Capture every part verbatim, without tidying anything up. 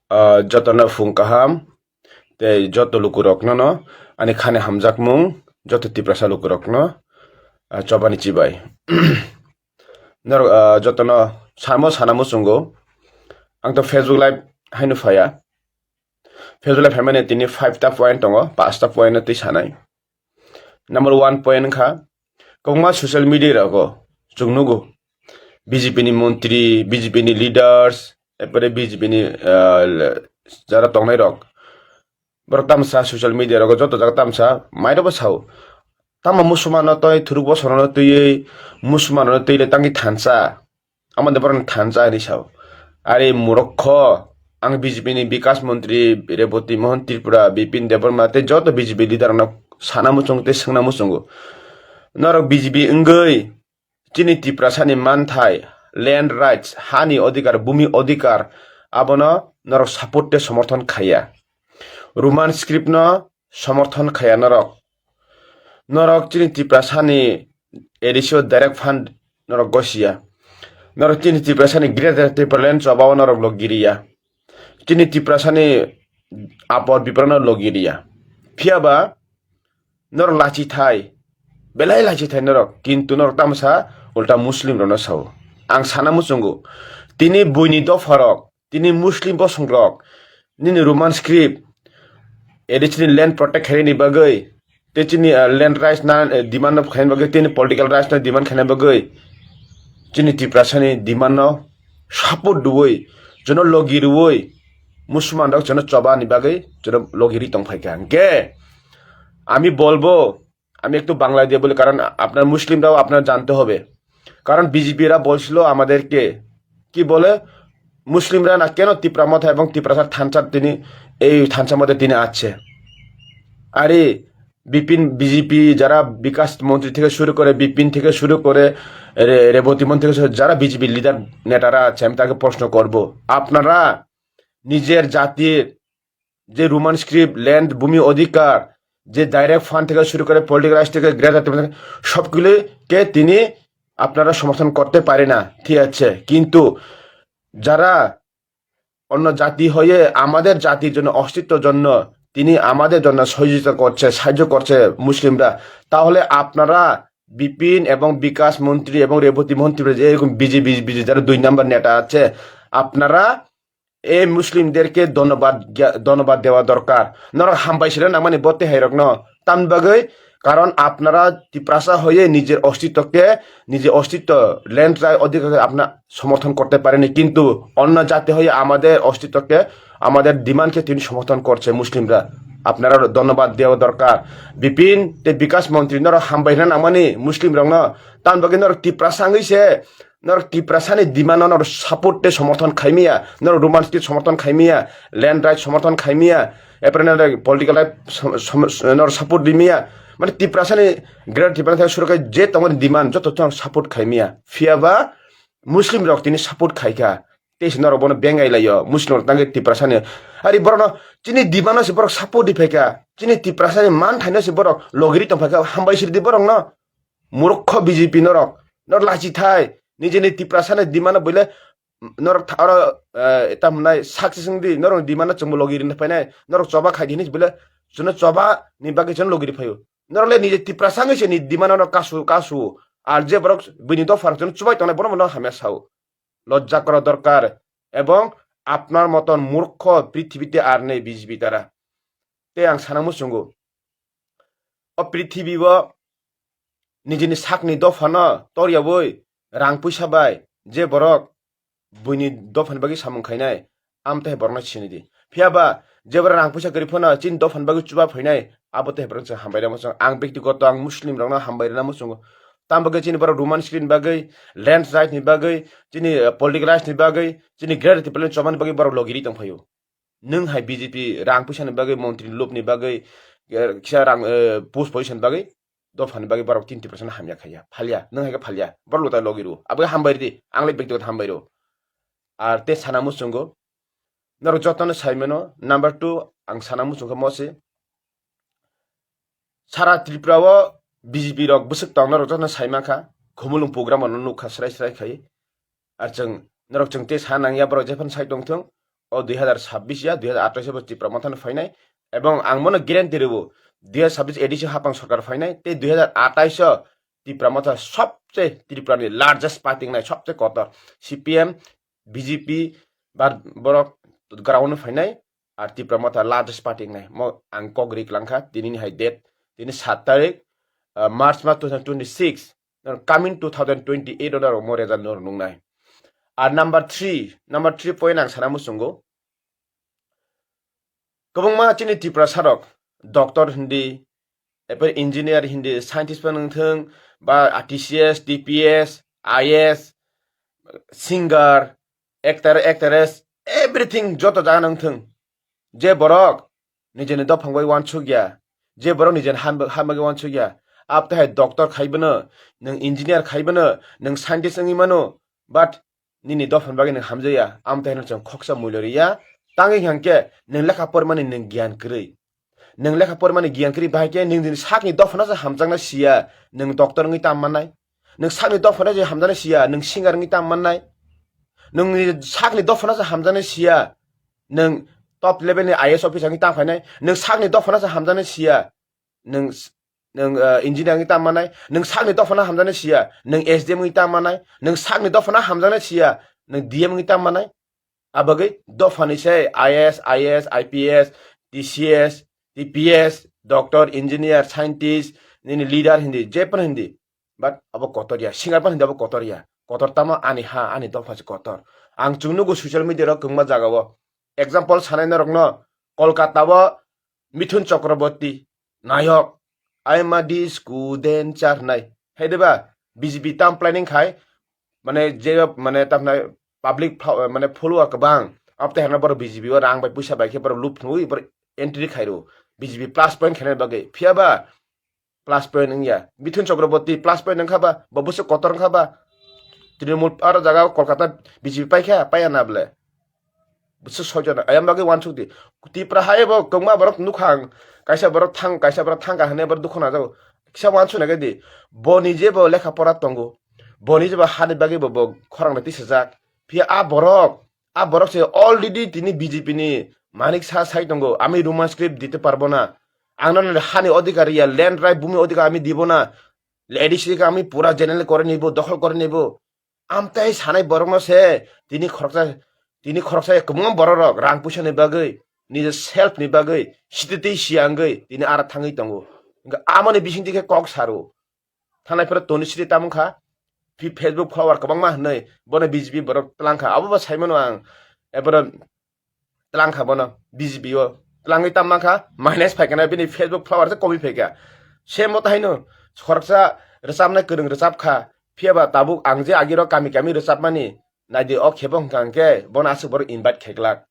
Ah, jotono phung kaham, tei joto lukurokno no ani khani hamjakmung, joto Tiprasa lukurokno, ah, chobani chibai. Norok, ah, jotono samo sana muchungo, ang to Facebook Live haino phaya. Facebook Live phaimani tini five ta point tongo, paanch ta point no twi sanai. Number one point wngkha, kwbangma social media rogo chwng nugo, B J P ni montri, B J P ni leaders, epore B J P ni, ah, le-, jara tongnai rok, borok tamsa social media rogo joto jaga tamsa mairokbo sao, tamo musulman no twi thuruk bosongo no twiwi, musulman no twi le tangwi thansa, amo de borok thansa hinwi sao. Are murokho, ang B J P ni Bikas Montri Reboti Mohan Tripura, Bipin Debbarma tei joto B J P leader no sana muchungo tei swngna muchungo. Norok B J P wngwi chini Tiprasani manthai, land rights, hani odhikar, bhumi odhikar, abono norok support tei somorthon khaiya. Roman script no somorthon khaiya norok. Norok chini Tiprasani A D C o direct fund norok gosiya. Norok chini Tiprasani Greater Tipraland chobao norok logiriya. Chini Tiprasani apor biprano logiriya. Phiyaba norok lachithai, belai lachithai norok, kintu norok tamsa ulta Muslim rokno sao. Ang sana muchungo, tini buini dopharok, tini Muslim bosongrok, nini Roman script, edi chini land protect khainani bagwi, tei chini, ah, land rights na, eh, demand no khainani bagwi, tini political rights no demand khainani bagwi, chini Tiprasani demand no support rwui, jono logi rwui, Muslim rok jono choba ni bagwi jono logi ri tong phaikha. Hwnkhe ami bolbo, আমি একটু বাংলা দিয়ে বলি, কারণ আপনার মুসলিমরাও আপনার জানতে হবে, কারণ বিজেপিরা বলছিল আমাদেরকে, কি বলে, মুসলিমরা না কেন তিপ্রা মথা এবং তিপ্রাসার থানচার তিনি এই থানচার মধ্যে তিনি আছে। আরে বিপিন, বিজেপি যারা বিকাশ মন্ত্রী থেকে শুরু করে, বিপিন থেকে শুরু করে রে-, রেবতী মন্ত্রী থেকে শুরু, যারা বিজেপি লিডার নেতারা আছে, আমি তাকে প্রশ্ন করব, আপনারা নিজের জাতির যে রোমান স্ক্রিপ্ট, ল্যান্ড, ভূমি অধিকার, যে ডাইরেক্ট ফান্ড থেকে শুরু করে পলিটিক্যাল রাইটস থেকে গ্রেটার সবগুলিকে তিনি আপনারা সমর্থন করতে পারে না, ঠিক আছে, কিন্তু যারা অন্য জাতি হয়ে আমাদের জাতির জন্য, অস্তিত্বের জন্য তিনি আমাদের জন্য সহযোগিতা করছে, সাহায্য করছে মুসলিমরা, তাহলে আপনারা বিপিন এবং বিকাশ মন্ত্রী এবং রেবতী মন্ত্রী যে এরকম বিজেপি, বিজেপি যারা দুই নাম্বার নেতা আছে, আপনারা এই মুসলিমদেরকে ধন্যবাদ জ্ঞা-, ধন্যবাদ দেওয়া দরকার। Norok hambai sirna nangmani bo tei hairokno. Tamni bagwi, কারণ আপনারা তিপ্রাসা হয়ে নিজের অস্তিত্বকে, নিজের অস্তিত্ব, ল্যান্ড রাইট অধিকারকে আপনারা সমর্থন করতে পারেনি, কিন্তু অন্য জাতি হয়ে আমাদের অস্তিত্বকে, আমাদের ডিমান্ডকে তিনি সমর্থন করছে মুসলিমরা। আপনারা ধন্যবাদ দেওয়া দরকার। বিপিন tei বিকাশ মন্ত্রী, norok hambai hwnna nangmani Muslim rokno. Tamni bagwi norok Tiprasa wngwi se, norok Tiprasani demand no norok support tei somorthon khaimaya, norok Roman state somorthon khaimaya, land right somorthon khaimaya, epre norok political right som-, som-, norok support rimaya. Mane Tiprasani, Greater Tiprasa thai surukai je tongmani demand joto to support khaimaya. Phiyaba Muslim rok tini support khaikha. Tei se norok bono bengai laio, Muslim rok tangwi Tiprasani. Ari borokno chini demand no se borok support di phaikha. Chini Tiprasani manthaino se borok logiri tong phaikha, hambai sirdi borokno. Murkho B J P norok, norok lachi thai, nijini Tiprasani demand no buile norok tha-, oro, eh, tam hwnai success wngdi, norok demand no chwngbo logi rini phainai, norok choba khai di hinwi buile, chwngno choba ni bagwi chwngno logi ri phaio. Norok le niji Tiprasa wngwi se ni demand no kasu, kasu, ar je borok bini dopha rok chwngno chubai tongnai, bono bono hamya sao. লজ্জা করা দরকার এবং আপনার মতন মূর্খ পৃথিবীতে আর নেই বিজেপি দ্বারা। Tei ang sana muchungo, o prithibi o nijini sakni dophano toriyaui rang puisa bai je borok buini dophani bagwi samung khainai, amtwi hai borokno sini di. Phiyaba je borok rang puisa kwrwi phano chini dophani bagwi chuba phainai, abo tei borok chwng hambai rwna muchungo. Ang bektigoto ang Muslim rokno hambai rwna muchungo. Tamo khe chini borok Roman script ni bagwi, land right ni bagwi, chini, eh, political rights ni bagwi, chini Greater Tipraland chobani bagwi borok logiri tong phaio. Nwng hai B J P rang puisa ni bagwi, montri ni lob ni bagwi, eh, kisa rang, eh, post position bagwi, dophani bagwi borok tin Tiprasa no hamya khaiya, phalya, nwng hai khe phalya, borok luta logi rwo, abo khe hambai rwdi, ang le bektigoto hambai rwo. Ar tei sana muchungo, norok jotono sai mano, number two, ang sana muchung khe mo se, sara Tripura o B J P rok bwswk tong norok jotono sai mankha, Khumulwng program o nukha srai srai khai, ar chwng norok chwng tei sa nangya, borok jephano sai tongthwng, o dui hazar sabbish ya, dui hazar atais o bo Tipra Motha no phainai. Ebong ang mono guarantee rwo, dui hazar sabbish A D C hapang sorkar phainai, tei dui hazar atais o Tipra Motha sobse Tripura ni largest party wngnai, sobse kotor C P M, B J P, bar borok ground o phainai, ar Tipra Motha largest party wngnai. Mo ang kok ri klangkha, tini ni hai date, tini sat tarik, ah, March mas two thousand twenty-six, coming two thousand twenty-eight o norok mo result norok nungnai. Ar number three, number three point ang sana muchungo. Kwbangma chini Tiprasa rok doctor hindi, eper engineer hindi, scientist phano wngthung, ba T C S, T P S, I A S, singer, actor, actress, everything joto jaga wngthung. Je borok nijeni dophang bai wansuk ya, je borok nijeni ham-, hambai wansuk ya, abtahai doctor khai bono, nwng engineer khai bono, nwng scientist wngwi mano, but nini dophani bagwi nwng hamjakya, amtwi haino chwng khoksa muilu rwya. Tangwi hwnkhe nwng lekha pormani nwng giyan kwrwi. Nwng lekha pormani giyan kwrwi bahai khe nwng nini sakni dophano se hamjakna siya, nwng doctor wngwi tam mannai. Nwng sakni dophano se hamjakna siya, nwng singer wngwi tam mannai. Nwng nini sakni dophano se hamjakna siya, nwng top level ni I A S officer wngwi tam khainai. Nwng sakni dophano se hamjakna siya, nwng s-, nwng, ah, engineer wngwi tam mannai, nwng sakni dophano hamjaknai siya, nwng S D M wngwi tam mannai, nwng sakni dophano hamjaknai siya, nwng D M wngwi tam mannai. Abagwi dophani se I A S, I A S, I P S, T C S, T P S, doctor, engineer, scientist, nini leader hindi, je phano hindi. But abo kotor ya, singer phano hindi abo kotor ya. Kotor tamo ani ha, ani dopha se kotor. Ang chwng nugo social media rok kwbangma jaga o. Example sanai norokno, Kolkata o Mithun Chakraborty, nayok, "I am a disco dancer" hinai. Hai de ba, B J P tam planning khai, mane je, mane tam hinai public fo-, mane follower kwbang, abtwi hwnna borok B J P o rang bai puisa bai khe borok loop phunugwi borok entry khairo, B J P plus point khaina bagwi. Phiya ba, plus point wngya. Mithun Chakraborty plus point wngkha ba, bo bwswk kotor wngkha ba. Trinamool aro jaga o Kolkata B J P paikha, paiya na bwle. Bwswk soichana, ayang bagwi wansuk di. Tipra hai bo kwbangma borok nukha ang. Kaisa borok thang, kaisa borok thangka hwnwi borok dukhu najago. Kisa wansuk nai di. Boni je bo lekha pora tongo. Boni je bo hani bagwi bo, bo khorang bai tisajak. Phiya a borok, a borok se already tini B J P ni manik sa sai tongo, "Ami Roman script dite parbo na. Ang no hani odhikar ya, land right, bhumi odhikar ami dibo na. A D C ke ami pura general kore nibo, dokhol kore nibo." Amtai sanai borok no se tini khoroksa, tini khoroksa kwbangma borok rok rang puisa ni bagwi, nijor self ni bagwi, sititwi siyangwi tini ara thangwi tongo. Hwnkhe amoni bisingtwi khe kok saro. Thanai phano Toni Sri tamo wngkha, phi Facebook follower kwbangma hwnwi, bono B J P borok twlang kha. Abo bo sai mano ang, eboro twlang kha bono B J P o. Twlangwi tam man kha, minus phai kha na, bini Facebook follower se komi phai kha. Same bo tai haino, khoroksa rwchapnai kwrwng rwchap kha, phiya ba tabuk ang je agiro kami kami rwchapmani, naidi o khe bo hwnkha hwnkhe, bono aswk borok invite khe glak.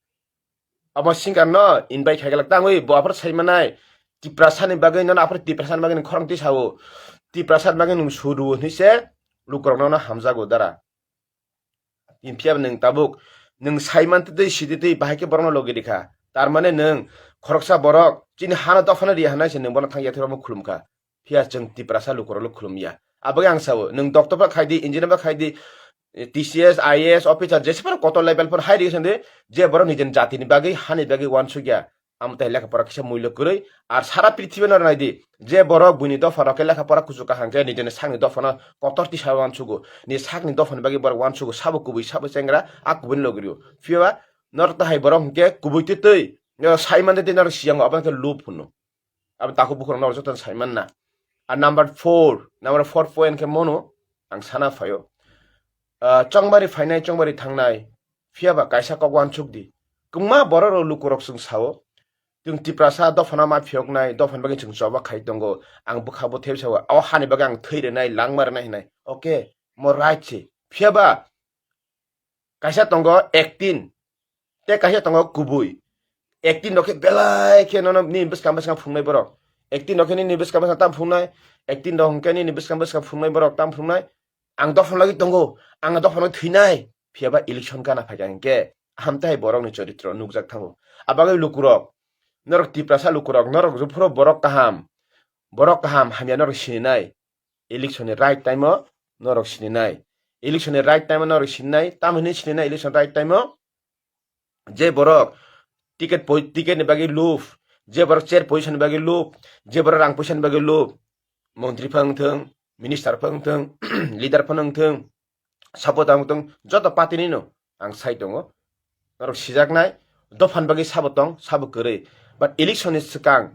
Abo singer no invite khai glak tangwi bo aphuru sai manai. Tiprasa ni bagwi nono aphuru Tiprasa ni bagwi nwng khorang twi sao. Tiprasa ni bagwi nwng suru hwnwi se lukurok nono hamjago dara. Phiya nwng tabuk nwng sai man twi sidi twi bahai khe borokno logi rikha. Tar mane nwng khoroksa borok chini hano dophano riya hwnwi se nwng bono thang yathwi omo khulum kha. Phiya chwng Tiprasa lukurokno khulum ya. Abagwi ang sao, nwng doctor ba khai di, engineer ba khai di, T C S, I A S officer, jese phano kotor level phano hai rigi sandi, je borok nijeni jatini bagwi, hani bagwi wansuk ya. Amtwi lekha pora kisa muilo kwrwi, ar sara prithibi no nai di, je borok buini dopha rok khe lekha pora kuchuk kaham khe nijeni sakni dopha no kotor tisa wansugo, ni sakni dopha ni bagwi borok wansugo, sabo kubui, sabo chengra, a kubui ni logi rio. Phiya ba, norok tahai borok hwnkhe kubui twi twi, norok sai man twi twi norok siyango, abo khe lub hwno. Abo takhuk bukhurok norok jotono sai manna. Ar number four, number four point khe mono ang sana phaio. Ah, chongbari phainai, chongbari thangnai, phiya ba kaisa kok wansuk di. Kwbangma borok rok lukurok chwng sao, chwng Tiprasa dophano ma phiyoknai, dophani bagwi chwng choba khai tongo. Ang bwkha bo thep sao, o hani bagwi ang thwi rwnai, langma rwnai hinai. Okay, mo right se. Phiya ba kaisa tongo acting, tei kaisa tongo kubui. Acting rok khe belai khe nono nini bwskang bwskang phunuknai borok. Acting rok khe nini bwskang bwskang tam phunuknai, acting rok hwnkhe nini bwskang bwskang phunuknai borok tam phunuknai. Ang dophano lagwi tongo, ang dophano thwinai, phiya ba election gana phaikha hinkhe hamtai borokni choritro nukjak thango. Abagwi lukurok, norok Tiprasa lukurok, norok jephuru borok kaham, borok kaham hamya norok sininai. Election ni right time o norok sininai. Election ni right time o norok sininai. Tamo hinwi sininai election right time o? Je borok ticket poi-, ticket ni bagwi lub, je borok chair position ni bagwi lub, je borok rang poisa ni bagwi lub, montri phano wngthung, minister phano wngthung, leader phano wngthung, sabo tang tong joto party ni no ang sai tongo. Norok sijaknai, dophan bagwi sabo tong, sabo kwrwi. But election ni swkang,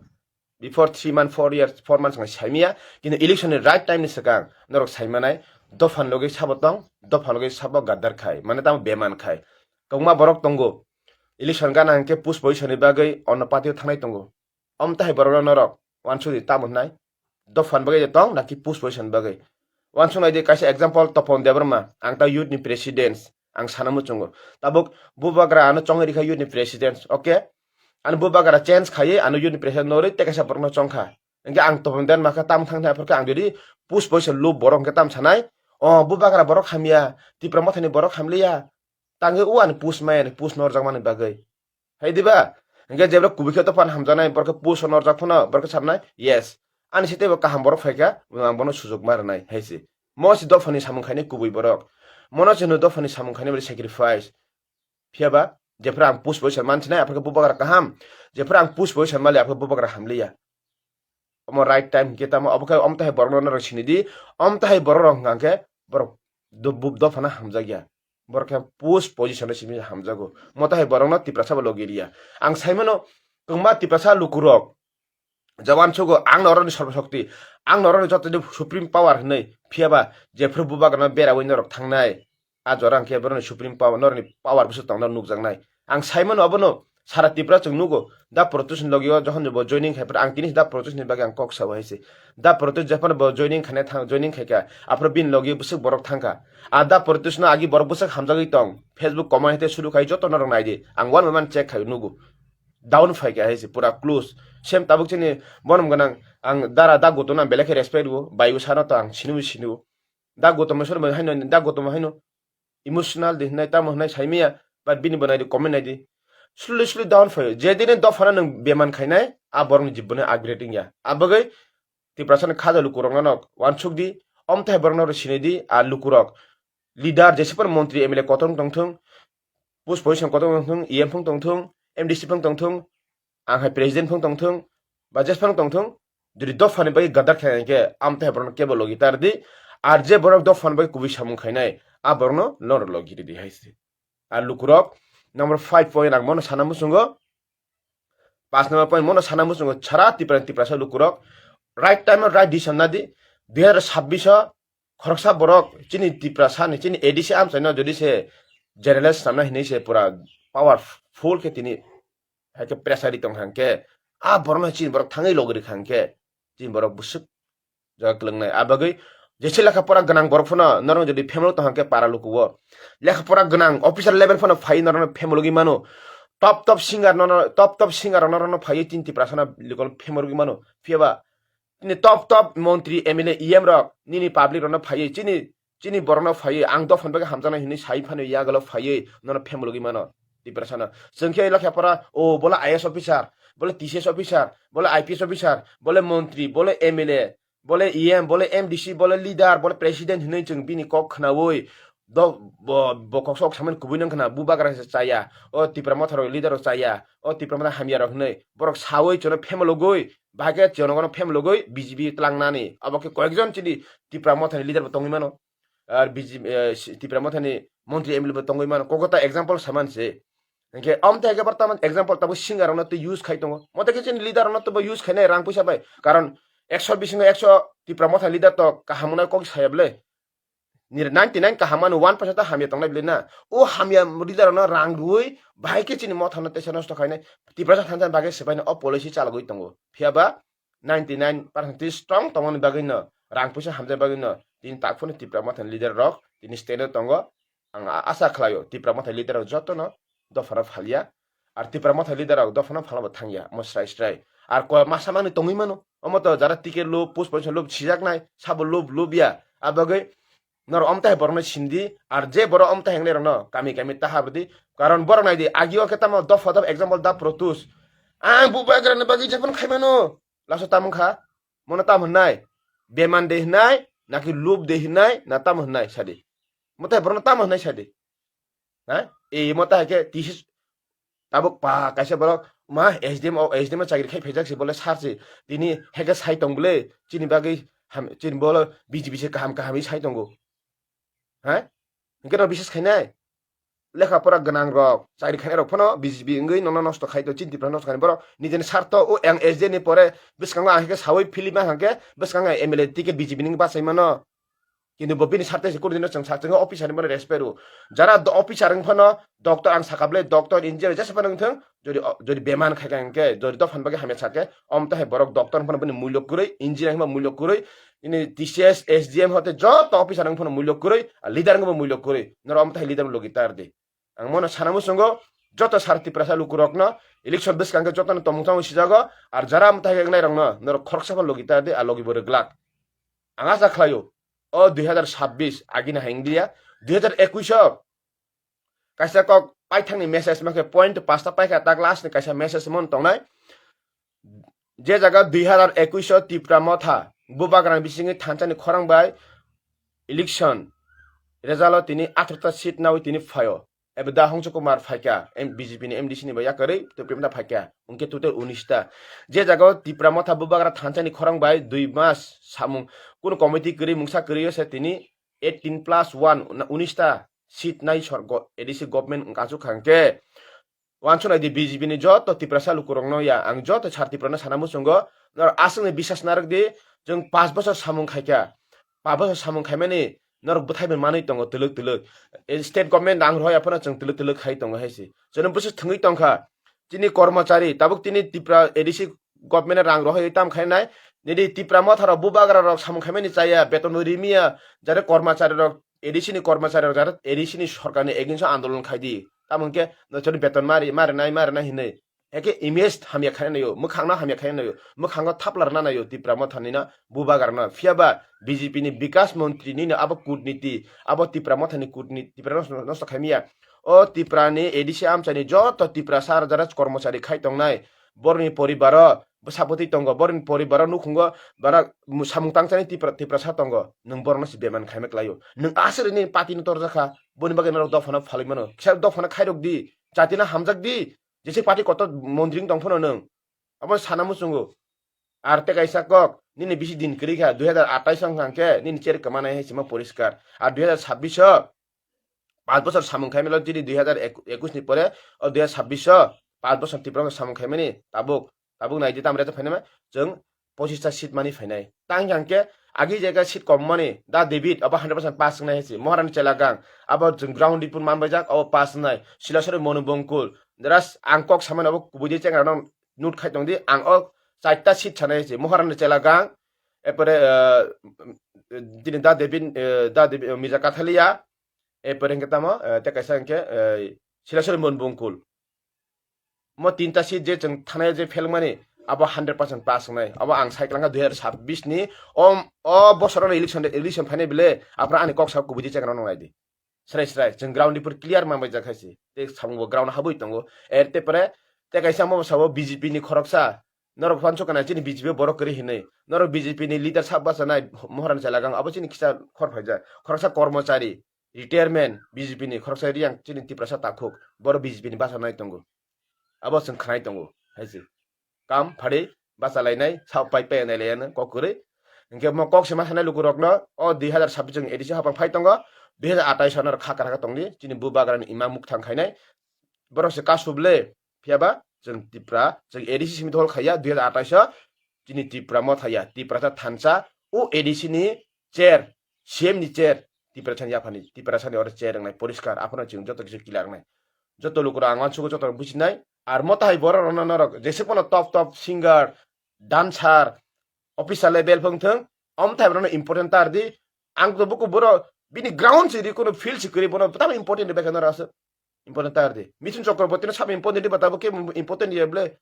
before three month, four years, four months ang saimaya, kintu election ni right time ni swkang norok saimanai, dophan logwi sabo tong, dophan logwi sabo gadar khai, mane tamo beman khai. Kwbangma borok tongo, election gana hwnkhe post position ni bagwi onno party o thangnai tongo. Omtahai borokno norok wansukdi tamo hwnai, dophan bagwi je tong naki post position bagwi? Wansuknai di kaisa example, Topon Debbarma, ang ta youth ni president, ang sana muchungo. Tabuk bubagra ano chongwi rikha youth ni president, okay? Ano bubagra change khaiwi ano youth ni president norwi tei kaisa borokno chongkha. Hwnkhe ang Topon Debbarma khe tamo thang thang phorkhe ang jodi post position lub borok hwnkhe tamo sanai, o bubagra borok hamya, Tipra Mothani borok hamliya, tangwi o ani post maya ni post norjakmani bagwi. Hai diba? Hingke jebra kubui khe dophan hamjaknai, borok khe post o norjak phano, borok khe sabnai, yes. Ani sitebo kaham borok phaikha, ang bono sujok ma rwnai, hai se. Mo si dophani samung khainai kubui borok. Mono se hwno dophani samung khainai bwlai sacrifice. Phiya ba, jephra ang post position mansinai, aphakhe bubagra kaham. Jephra ang post position mali, aphakhe bubagra hamliya. Omo right time hingke tamo, obo khe omtahai borokno norok sinidi, omtahai borok rok hingkha khe borok do-, bu-, dophano hamjakya. Borok khe post position o simi hamjago. Motahai borokno Tiprasa bo logi riya. Ang saimano, kwbangma Tiprasa lukurok, jawan sugo, ang norokni sorbo shokti, ang norokni joto supreme power hinwi, phiyaba jephru bubagrano berawi norok thangnai. A jora hwnkhe borokni supreme power, norokni power bwswk tongna nukjaknai. Ang saimano obono, sara Tripura chwng nugo, da protest ni logi o jokhon bo joining khai phuru, ang tini da protest ni bagwi ang kok sao hai se. Da protest jephano bo joining khaina thang, joining khaikha, aphuru bini logi bwswk borok thangkha. A da protest no agi borok bwswk hamjagwi tong, Facebook comment hai te suru khai joto norok naidi, ang one by one check khai nugo. Down phaikha hai se, pura close. Same tabuk chini borom gwnang, ang dara da Gautam no ang belai khe respect rwo, bai bwsano to ang sinibo sinio. Da Gautam Sharma haino, da Gautam haino emotional di hinai, tamo hinai saimaya, but bini bo naidi, comment naidi. Slowly, slowly down phaio. Jedini dophano nwng beman khainai, a borokni jibone upgrade wngya. A bagwi Tiprasani khaja lukurokno nok wansuk di, omthai borokno oro sinai di, a lukurok. Leader, jesipor montri, M L A kotor wng tongthung, post position kotor wng tongthung, E M phung tongthung, M D C phung tongthung, ang hai president phung tongthung, ba jes phung tongthung, jodi dophani bagwi gadar khe hwnkhe, amtwi hai borokno kebo logi tar di, ar je borok dophani bagwi kubui samung khainai, a borokno norok logi ridi hai se. Ar lukurok, number five point ang bono sana muchungo, paanch number point bono sana muchungo, sara Tripura, Tiprasa lukurok, right time o right decision na di, dui hazar sabbish o khoroksa borok chini Tiprasani, chini A D C amchaino jodi se generalize swnamna hinwi se pura powerful khe tini hai khe pressure ri tong kha hwnkhe, a borokno chini borok thangwi logi rikha hwnkhe, chini borok bwswk jaga kwlwngnai. A bagwi jesa lekha pora gwnang borok phano norok jodi family tong kha hwnkhe para lukugo, lekha pora gwnang officer level phano phai norokno family logwi mano, top top singer no, top top singer rok norokno phaiwi chini Tiprasano local family logwi mano. Phiyaba Chini top top montri, M L A, E M rok nini public rokno phaiwi, chini, chini borokno phaiwi, ang dophani bagwi hamjaknai hinwi sai phano yagalo phaiwi nono phemulogwi mano Tiprasano. Chwng khe lekha pora, o bole I A S officer, bole T C S officer, bole I P S officer, bole montri, bole M L A, bole E M, bole M D C, bole leader, bole president hinwi chwng bini kok khnaui do-, bo, bo kok sok samani kubui nang khna, bubagra se chaya, o Tipra Motha rok leader rok chaya, o Tipra Motha hamya rok hinwi borok saui chwngno phemulogwi, bahai khe jonogono phemulogwi B J P tlangnani. Abo khe koyekjon chini Tipra Mothani leader bo tongwi mano. Ar B J P, eh, si-, Tipra Mothani montri M L A bo tongwi mano. Kokota example saman se. Hingke amtwi hai khe bortoman example tabuk singer rokno twi use khai tongo. Mote khe chini leader rokno twi bo use khainai rang puisa bai. Karon ekso bisingo ekso Tipra Motha leader to kaham wngnai kok saya bwle. Nini ninety nine kaham mano, one percent ta hamya tongnai bwle na. O hamya leader rokno rang rwui bahai khe chini mothano teisa nosto khainai. Tiprasa thansa bagwi swbaino o policy chalogwi tongo. Phiya ba ninety nine percent twi strong tongmani bagwino, rang puisa hamjak bagwino tini tak phano Tipra Mothani leader rok tini stand o tongo. Ang a-, asa khlaio Tipra Mothani leader rok jotono dophano phalya. Ar Tipra Motha leader rok dophano phalma bo thangya, omo srai srai. Ar koi masa mangni tongwi mano. Omo to jara ticket lub, post position lub, sijaknai, sabo lub, lubya. A bagwi norok omtai borokno sindi, ar je borok omtai hingnai rokno kami kami ta habrwdi. Karon borok naidi, agio khe tamo dopha dopha example da Protus. Ang bubagrani bagwi jephano khaimano. Laso tamo kha, mono tamo hwnnai? Beman de hwnnai, naki lub de hwnnai, na tamo hwnnai sadi? Motai borokno tamo hwnnai sadi? Ha? E, imo ta hai khe T C S, Tabuk pa kaisa borok ma S D M o, S D M o chakri khai phaijak se bole sar se. Tini heke sai tong bole chini bagwi ham, chini bole B J P se kaham kaham sai tongo. Ha? Hingke no bises khainai? Lekha pora gwnang rok, chakri khainai rok phano B J P wngwi nono nosto khai to, chini Tripura nosto khai borok nijeni sartho o ang S D M ni pore bwskango ang hingke sawi philip ma hangke bwskango M L A ticket B J P ni bachai mano. Kintu bo bini sarte se kunu dino chwng sa, chwng officer ni bono respect rw. Jara do-, officer wng phano doctor ang saka bwle doctor, engineer jesa phano wng thung, jodi o, jodi beman khai kha hwnkhe, jodi dophan bagwi hamya sa khe, om tahai borok doctor wng phano bini mulyo kwrwi, engineer wng phano mulyo kwrwi, ini T C S, S D M hote joto officer wng phano mulyo kwrwi, a leader wng phano mulyo kwrwi. Norok om tahai leader logi tar di. Ang mono sana muchungo, joto sar Tiprasa lukurokno election bwskang khe jotono tongmung chamung sijago, ar jara mwtai khe wngnai rokno norok khoroksa phano logi tar di, a logi bo rwglak. Ang acha khlaio, o dui hazar sabbish agini hai wnglia, dui hazar ekush o kaisa kok paithakni message ma khe point pasta paikha, tak last ni kaisa message mon tongnai. Je jaga dui hazar ekush o Tipra Motha bubagrang bisingni thansa ni khorang bai election result o tini atharta seat nawi tini phaio. Ebe da Hongso Kumar phaikha, M-, B J P ni M D C ni bai yakarwi Tipra Motha phaikha, hwnkhe total unis ta. Je jaga o Tipra Motha bubagra thansa ni khorang bai dui mas samung kunu committee kwrwi mungsa kwrwi o se tini eighteen plus one, na unis ta seat nai sor go-, A D C government wng achuk kha hwnkhe, wansuk nai di B J P ni joto Tiprasa lukurokno ya, ang joto sar Tiprano sana muchungo, norok aswkni bisas narwk di, chwng pash bochor samung khaikha, pash bochor samung khaimani norok bwthai bai manwi tongo twlwk twlwk, state government rang rohor ya phano chwng twlwk twlwk khai tongo hai se, chwngno bwswk thwngwi tongkha, chini kormochari tabuk tini Tipra A D C government rang rohor tam khainai, nini Tipra Motha rok bubagra rok samung khaimani chaya, beton rimiya, jare kormochari rok A D C ni kormochari rok jara A D C ni sorkar ni against o andolon khai di. Tamo hwnkhe no chwrwni beton mari, mari nai, mari nai hinwi. Heke image hamya khaina naio, mwkhang no hamya khaina naio, mwkhango thapla rwna naio Tipra Motha ni no bubagra no. Phiya ba B J P ni Bikas Montri ni no abo kutniti, abo Tipra Motha ni kutniti, Tipra no nosto khaimiya. O Tipra ni A D C amchai ni joto Tiprasa jara kormochari khai tongnai, borni poribar o bwsa bwtwi tongo, borni poribar o nukhungo bara samung tangchani Tipra, Tiprasa tongo, nwng borokno se beman khaima klaio. Nwng aswk rini party no torjakha, boni bagwi norok dophano phalwi mano. Kisa dophano khairok di, jati no hamjak di, jese party kotor montri wng tong phano nwng. Abo sana muchungo. Ar tei kaisa kok, nini bisi din kwrwi kha, dui hazar atais wng kha hwnkhe nini chair kwmanai hai sima poriskar. Ar dui hazar sabbish o, paanch bochor samung khaimani lo, chini dui hazar ekush ni pore, o dui hazar sabbish o paanch bochor Tipra samung khaimani, tabuk, tabuk nai di, tamre to phainai ma, chwng pochista seat mani phainai. Tang yang khe agi jaga seat kom mani, Da David, abo hundred percent pass wngnai hai se, Moharani Chelagang, abo chwng ground report man baijak, abo pass wngnai, Silasori Monu Bongkul, ras ang kok samani abo kubui di chengra no note khai tong di, ang o chaita seat sanai hai se, Moharani Chelagang, epore, eh, chini Da David, eh, Da David, eh, Mirza Kathalia, epore hwnkhe tamo, eh, tei kaisa hwnkhe, eh, Silasori Monu Bongkul. Mo tinta seat je chwng thanai je phelmani, abo hundred percent pass wngnai. Abo ang sai kwlangkha dui hazar sabbish ni, o, o bosor election, election phainai bile, aphra ani kok sa kubui di chengra no nai di. Srai srai, chwng ground report clear man bai jak hai se. Tei samung bo ground habwi tongo. Er tei pore, tei kaisa mo sabo B J P ni khoroksa, norok phan chukana chini B J P borok kwrwi hinwi. Norok B J P ni leader sak bachanai Moharani Chelagang, abo chini kisa khor phaijak. Khoroksa kormochari, retirement B J P ni khoroksa riyang chini Tiprasa takhuk. Boro B J P ni bachanai tongo. Abo chwng khnai tongo, hai se. Kam phari bachalainai, sao pai pai nai laiya no kok kwrwi. Hwnkhe mo kok se ma sanai lukurokno, o dui hazar sabbish chwng A D C hapang phai tongo, dui hazar atais o norok kha kwrwngkha tongdi, chini bubagrani ima mukthang khainai. Borok se kasu ble, phiya ba chwng Tipra, chwng A D C simi dol khaiya, dui hazar atais o chini Tipra Motha ya, Tiprasa thansa, o A D C ni chair, C M ni chair, Tiprasa ni yaphani, Tiprasa ni oro chair wngnai poriskar, aphano chwng joto kisa clear wngnai. Joto lukurok ang uansukgo joto rok bujinai. Ar mo tahai borok rokno norok jesuk phano top top singer, dancer, official level phwng thwng, om thai borokno important tar di. Ang to buku boro bini ground se ri, kono field se kwrwi, bono tamo important ri, bekha norok aswk important tar di. Mithun Chakraborty no sabo important ri, ba tabuk khe important ri ble.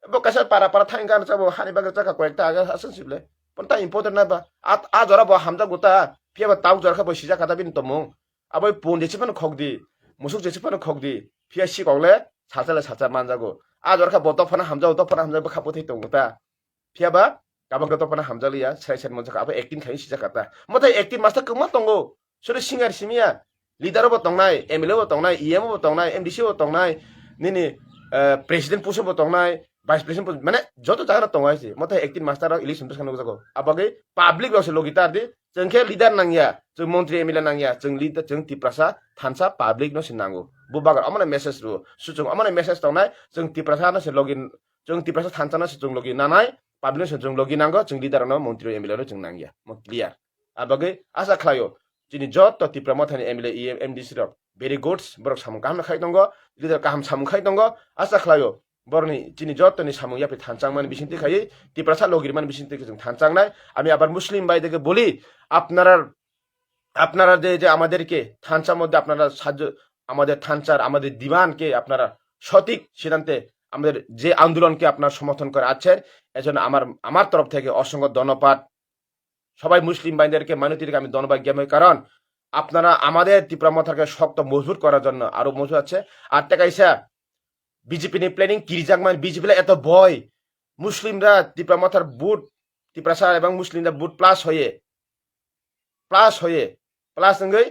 Bo kaisa para para thang gana chabo hani bagwi chakha koyekta aga aswk si ble. Bono ta important na ba. A, a jora bo hamjak bo ta. Phiya ba tabuk jora khe bo sijak kha ta bini tongmung. Abo pun jesi phano khok di. Musuk jesi phano khok di. Phiya si kok le salsa le salsa manjago. A jora khe bo dophano hamjago, dophano hamjago, bwkha bwthai tongo ta. Phiya ba kabang khe dophano hamjakliya, srai srai manjakha, abo acting khai sijak kha ta. Mo tai acting master kwbangma tongo. Sori singer simiya, leader bo tongnai, M L A bo tongnai, E M bo tongnai, M D C bo tongnai, nini eh, president post bo tongnai, vice president post, mane joto jaga tongo hai se. Mote acting master rok election bwskango nukjago. Abagwi public rok se logi tar di. Chwng khe leader nangya, chwng montri M L A nangya, chwng leader, chwng Tiprasa thansa public no se nango. Bubagra omono message rwo. Suchung omono message tongnai, chwng Tiprasa no se logi, chwng Tiprasa thansa no se chwng logi nanai, public no se chwng logi nango, chwng leader no montri M L A no chwng nangya. Mo clear. Abagwi asa khlaio, chini joto Tipra Mothani M L A, E M, M D C rok very good, borok samung kaham khai tongo, leader kaham samung khai tongo, asa khlaio, borni chini joto ni samung yapri thanchang mani bisingtwi khai, Tiprasa logir mani bisingtwi chwng thanchang nai. আমি আবার মুসলিম ভাইদেরকে বলি, আপনারা, আপনারা যে, যে আমাদেরকে থানচার মধ্যে আপনারা সাহায্য, আমাদের থানচার, আমাদের দিওয়ানকে আপনারা সঠিক সিদ্ধান্তে আমাদের যে আন্দোলনকে আপনারা সমর্থন করে আছেন, এজন্য আমার, আমার তরফ থেকে অসংখ্য ধন্যবাদ। সবাই মুসলিম ভাইদেরকে, মাইনরিটিদেরকে আমি ধন্যবাদ জানাই, কারণ আপনারা আমাদের ত্রিপুরা মথাকে শক্ত মজবুত করার জন্য আরো মজবুত আছে। আর টেকাইসা বিজেপি ni planning কিরিজাকমান, বিজেপি এত ভয়, মুসলিমরা ত্রিপুরা মথার ভোট, তিপ্রাসা এবং মুসলিমরা ভোট প্লাস হয়ে, প্লাস হয়ে, প্লাস হয়ে,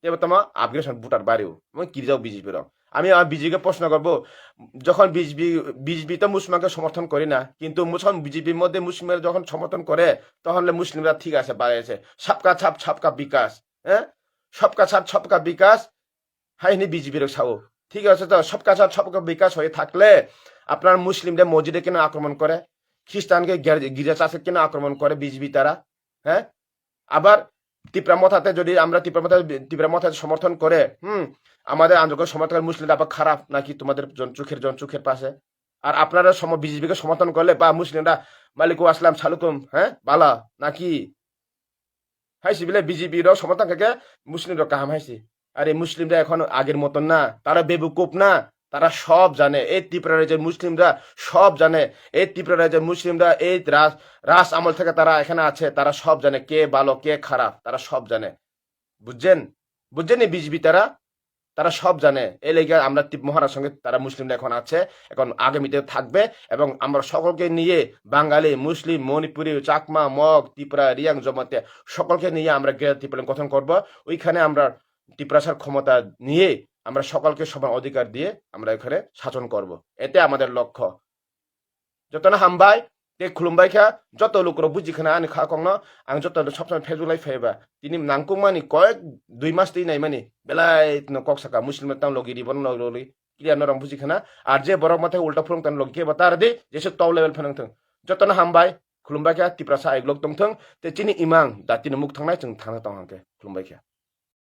এবার তোমার আফগানিস্তান ভোটার বাড়িও, মানে কিরিজাও বিজেপি রক। আমি আমার বিজেপিকে প্রশ্ন করবো, যখন বিজেপি, বিজেপি তো মুসলমানকে সমর্থন করে না, কিন্তু যখন বিজেপির মধ্যে মুসলিমরা যখন সমর্থন করে, তখন হলে মুসলিমরা ঠিক আছে, বাড়ি আছে। সবকা সাথ সবকা বিকাশ, হ্যাঁ, সবকা সাথ সবকা বিকাশ, হাই নি বিজেপি রক সাও। ঠিক আছে, তো সবকা সাথ সবকা বিকাশ হয়ে থাকলে আপনার মুসলিমরা মসজিদে কেন আক্রমণ করে, খ্রিস্টানকে গির্জা চার্চে কেন আক্রমণ করে বিজেপি তারা? হ্যাঁ, আবার ত্রিপুরা মথাতে যদি আমরা ত্রিপুরা মথা, ত্রিপুরা মথাতে সমর্থন করে, হুম, আমাদের আন্দোলন সমর্থন করে মুসলিমরা আবার খারাপ নাকি তোমাদের জন চোখের, জন চোখের পাশে? আর আপনারা সম-, বিজেপিকে সমর্থন করলে বা মুসলিমরা মালিকু আসলাম সালুকুম, হ্যাঁ, বালা নাকি? হাইসি বিলে বিজেপি রক সমর্থন খাকে মুসলিম রক কাহাম হাইসি। আরে মুসলিমরা এখন আগের মতন না, তারা বেবকুফ না, তারা সব জানে। এই ত্রিপুরা রাজ্যের মুসলিমরা সব জানে। এই ত্রিপুরা রাজ্যের মুসলিমরা এই রাজ, রাজ আমল থেকে তারা এখানে আছে, তারা সব জানে কে ভালো কে খারাপ, তারা সব জানে। বুঝছেন? বুঝছেন নি বিজেপি তারা? তারা সব জানে। এই লেগে আমরা ত্রিপ-, মহারাষ্ট্র সঙ্গে তারা মুসলিমরা এখন আছে, এখন আগামীতে থাকবে। এবং আমরা সকলকে নিয়ে, বাঙালি, মুসলিম, মণিপুরি, চাকমা, মগ, ত্রিপুরা, রিয়াং, জমাতিয়া সকলকে নিয়ে আমরা গ্রেটার ত্রিপুরা গঠন করব। ওইখানে আমরা ত্রিপুরাসার ক্ষমতা নিয়ে আমরা সকলকে সমান অধিকার দিয়ে আমরা এখানে শাসন করব, এতে আমাদের লক্ষ্য। Jotono hambai, tei khulumbai kha, joto lukurok buji khana ani kha kokno, ang joto sab samai Facebook live phaiba. Tini nangkukmani koyek dui mas twi naimani, belai no kok saka, Muslim tang logi ri, bono logi ri, clear norok buji khana. Ar je borok mathai ulta phulung tang logi khe bo tar di, jese top level phanang thung. Jotono hambai, khulumbai kha, Tiprasa aiglok tong thung, tei chini imang, datino muk thangnai chwng thangna tong hangkhe, khulumbai kha.